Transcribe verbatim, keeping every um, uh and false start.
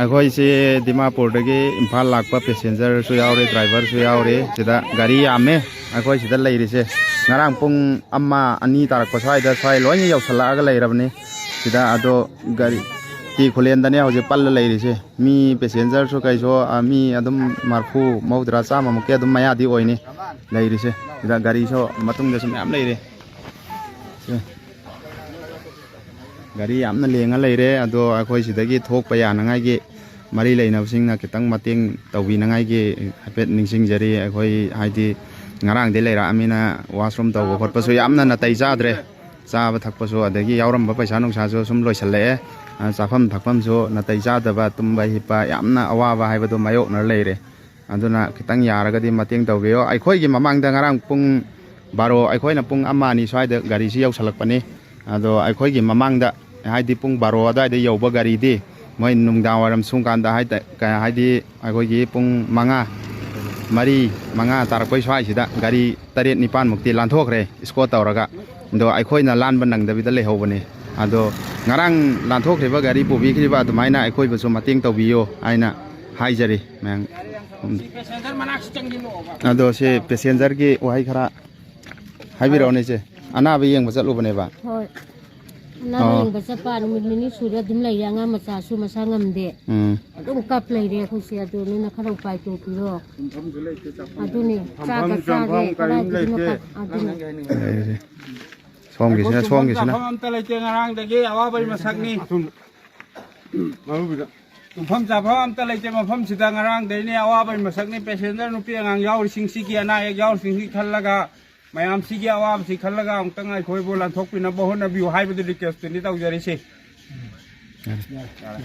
ꯑꯩꯈꯣꯏꯁꯦ ꯗꯤꯃꯥꯄꯨꯔꯗꯒꯤ ꯏꯝꯐꯥꯜ ꯂꯥꯛꯄ ꯄꯦꯁꯦꯟꯖꯔꯁꯨ ꯌꯥꯎꯔꯦ, ꯗ꯭ꯔꯥꯏꯚꯔꯁꯨ ꯌꯥꯎꯔꯦ꯫ ꯁꯤꯗ ꯒꯥꯔꯤ ꯌꯥꯝꯃꯦ ꯑꯩꯈꯣꯏ ꯁꯤꯗ ꯂꯩꯔꯤꯁꯦ꯫ ꯉꯔꯥꯡ ꯄꯨꯡ ꯑꯃ, ꯑꯅꯤ ꯇꯥꯔꯛꯄ ꯁ꯭ꯋꯥꯏꯗ ꯁ꯭ꯋꯥꯏ ꯂꯣꯏꯅ ꯌꯧꯁꯜꯂꯛꯑꯒ ꯂꯩꯔꯕꯅꯤ ꯁꯤꯗ꯫ ꯑꯗꯣ ꯒꯥꯔꯤ ꯇꯤ ꯈꯨꯂꯦꯟꯗꯅꯦ ꯍꯧꯖꯤꯛ ꯄꯜꯂ ꯂꯩꯔꯤꯁꯦ꯫ ꯃꯤ ꯄꯦꯁꯦꯟꯖꯔꯁꯨ ꯀꯩꯁꯨ, ꯑ, ꯃꯤ ꯑꯗꯨꯝ ꯃꯔꯐꯨ, ꯃꯧꯗ꯭ꯔꯥ, ꯆꯥꯝꯃꯃꯨꯛꯀꯤ ꯑꯗꯨꯝ ꯃꯌꯥꯗꯤ ꯑꯣꯏꯅꯤ ꯂꯩꯔꯤꯁꯦ꯫ ꯁꯤꯗ ꯒꯥꯔꯤꯁꯨ ꯃꯇꯨꯡꯗꯁꯨ ꯃꯌꯥꯝ ꯂꯩꯔꯦ꯫ ꯁꯦ꯫ ꯒꯥꯔꯤ ꯌꯥꯝꯅ ꯂꯦꯡꯉ ꯂꯩꯔꯦ꯫ ꯑꯗꯣ ꯑꯩꯈꯣꯏ ꯁꯤꯗꯒꯤ ꯊꯣꯛꯄ ꯌꯥꯅꯉꯥꯏꯒꯤ ꯃꯔꯤ ꯂꯩꯅꯕꯁꯤꯡꯅ ꯈꯤꯇꯪ ꯃꯇꯦꯡ ꯇꯧꯕꯤꯅꯉꯥꯏꯒꯤ ꯍꯥꯏꯐꯦꯠ ꯅꯤꯡꯁꯤꯡꯖꯔꯤ꯫ ꯑꯩꯈꯣꯏ ꯍꯥꯏꯗꯤ ꯉꯔꯥꯡꯗꯩ ꯂꯩꯔꯛꯑꯃꯤꯅ washroom ꯇꯧꯕ ꯈꯣꯠꯄꯁꯨ ꯌꯥꯝꯅ ꯅꯥꯇꯩ ꯆꯥꯗ꯭ꯔꯦ꯫ ꯆꯥꯕ ꯊꯛꯄꯁꯨ ꯑꯗꯒꯤ ꯌꯥꯎꯔꯝꯕ ꯄꯩꯁꯥ ꯅꯨꯡꯁꯥꯁꯨ ꯁꯨꯝ ꯂꯣꯏꯁꯤꯜꯂꯛꯑꯦ꯫ ꯑ, ꯆꯥꯐꯝ ꯊꯛꯐꯝꯁꯨ ꯅꯥꯇꯩ ꯆꯥꯗꯕ, ꯇꯨꯝꯕ ꯍꯤꯞꯄ ꯌꯥꯝꯅ ꯑꯋꯥꯕ ꯍꯥꯏꯕꯗꯨ ꯃꯥꯌꯣꯛꯅꯔ ꯂꯩꯔꯦ꯫ ꯑꯗꯨꯅ ꯈꯤꯇꯪ ꯌꯥꯔꯒꯗꯤ ꯃꯇꯦꯡ ꯇꯧꯕꯤꯌꯣ꯫ ꯑꯩꯈꯣꯏꯒꯤ ꯃꯃꯥꯡꯗ ꯉꯔꯥꯡ ꯄꯨꯡ ꯕꯥꯔꯣ, ꯑꯩꯈꯣꯏꯅ ꯄꯨꯡ ꯑꯃ, ꯑꯅꯤ ꯁ꯭ꯋꯥꯏꯗ ꯒꯥꯔꯤꯁꯤ ꯌꯧꯁꯜꯂꯛꯄꯅꯤ꯫ ꯑꯗꯣ ꯑꯩꯈꯣꯏꯒꯤ ꯃꯃꯥꯡꯗ, ꯍꯥꯏꯗꯤ ꯄꯨꯡ ꯕꯥꯔꯣ ꯑꯗꯨꯋꯥꯏꯗ ꯌꯧꯕ ꯒꯥꯔꯤꯗꯤ ꯃꯣꯏ ꯅꯨꯡꯗꯥꯡ ꯋꯥꯏꯔꯝ ꯁꯨꯝ ꯀꯥꯟꯗ ꯍꯥꯏꯇꯥ-, ꯀ-, ꯍꯥꯏꯗꯤ ꯑꯩꯈꯣꯏꯒꯤ ꯄꯨꯡ ꯃꯉꯥ, ꯃꯔꯤ, ꯃꯉꯥ ꯇꯥꯔꯛꯄꯩ ꯁ꯭ꯋꯥꯏꯁꯤꯗ ꯒꯥꯔꯤ ꯇꯔꯦꯠ ꯅꯤꯄꯥꯟꯃꯨꯛꯇꯤ ꯂꯥꯟꯊꯣꯛꯈ꯭ꯔꯦ escort ꯇꯧꯔꯒ꯫ ꯑꯗꯣ ꯑꯩꯈꯣꯏꯅ ꯂꯥꯟꯕ ꯅꯪꯗꯕꯤꯗ ꯂꯩꯍꯧꯕꯅꯦ꯫ ꯑꯗꯣ ꯉꯔꯥꯡ ꯂꯥꯟꯊꯣꯛꯈ꯭ꯔꯤꯕ ꯒꯥꯔꯤ ꯄꯨꯕꯤꯈ꯭ꯔꯤꯕ ꯑꯗꯨꯃꯥꯏꯅ ꯑꯩꯈꯣꯏꯕꯨꯁꯨ ꯃꯇꯦꯡ ꯇꯧꯕꯤꯌꯨ ꯍꯥꯏꯅ ꯍꯥꯏꯖꯔꯤ ꯃꯌꯥꯝ꯫ ꯑꯗꯣ ꯁꯤ ꯄꯦꯁꯦꯟꯖꯔꯒꯤ ꯋꯥꯍꯩ ꯈꯔ ꯍꯥꯏꯕꯤꯔꯛꯑꯣꯅꯦ ꯏꯆꯦ꯫ ꯑꯅꯥꯕ ꯌꯦꯡꯕ ꯆꯠꯂꯨꯕꯅꯦꯕ꯫ ꯍꯣꯏ꯫ ꯑꯅꯥꯕ ꯑꯣ꯫ ꯌꯦꯡꯕ ꯆꯠꯄ ꯅꯨꯃꯤꯠ ꯅꯤꯅꯤ ꯁꯨꯔꯦ ꯑꯗꯨꯝ ꯂꯩꯔꯦ꯫ ꯑꯉꯥꯡ ꯃꯆꯥꯁꯨ ꯃꯁꯥ ꯉꯝꯗꯦ꯫ ꯎꯝ꯫ ꯑꯗꯨꯝ ꯀꯞ ꯂꯩꯔꯦ ꯑꯩꯈꯣꯏꯁꯦ꯫ ꯑꯗꯨꯅꯤꯅ ꯈꯔ ꯎꯄꯥꯏ ꯇꯧꯕꯤꯔꯣ꯫ ꯑꯗꯨꯅꯤ ꯆꯥꯒ ꯆꯥꯒꯦ ꯀꯗꯥꯏꯗꯒꯤꯅꯣ ꯀꯞ-, ꯑꯗꯨꯅꯤ꯫ ꯁꯣꯝꯒꯤꯁꯤꯅ, ꯑꯩꯈꯣꯏ ꯁꯣꯝꯒꯤꯁꯤꯅ꯫ ꯆꯥꯐꯝ ꯑꯝꯇ ꯂꯩꯇꯦ꯫ ꯉꯔꯥꯡꯗꯒꯤ ꯑꯋꯥꯕꯒꯤ ꯃꯁꯛꯅꯤ꯫ ꯇꯨꯝꯐꯝ ꯆꯥꯐꯝ ꯑꯝꯇ ꯂꯩꯇꯦ꯫ ꯃꯐꯝꯁꯤꯗ ꯉꯔꯥꯡꯗꯩꯅꯦ ꯑꯋꯥꯕꯒꯤ ꯃꯁꯛꯅꯤ꯫ ꯄꯦꯁꯦꯟꯖꯔ ꯅꯨꯄꯤ ꯑꯉꯥꯡ ꯌꯥꯎꯔꯤꯁꯤꯡꯁꯤꯒꯤ, ꯑꯅꯥ ꯑꯌꯦꯛ ꯌꯥꯎꯔꯤꯁꯤꯡꯁꯤ ꯈꯜꯂꯒ, ꯃꯌꯥꯝꯁꯤꯒꯤ ꯑꯋꯥꯕꯁꯤ ꯈꯜꯂꯒ ꯑꯃꯨꯛꯇꯪ ꯑꯩꯈꯣꯏꯕꯨ ꯂꯥꯟꯊꯣꯛꯄꯤꯅꯕ ꯍꯣꯠꯅꯕꯤꯌꯨ ꯍꯥꯏꯕꯗꯨ ꯔꯤꯀ꯭ꯋꯦꯁꯇꯨꯅꯤ ꯇꯧꯖꯔꯤꯁꯤ꯫ ꯌꯥꯔꯦ꯫ ꯌꯥꯔꯦ꯫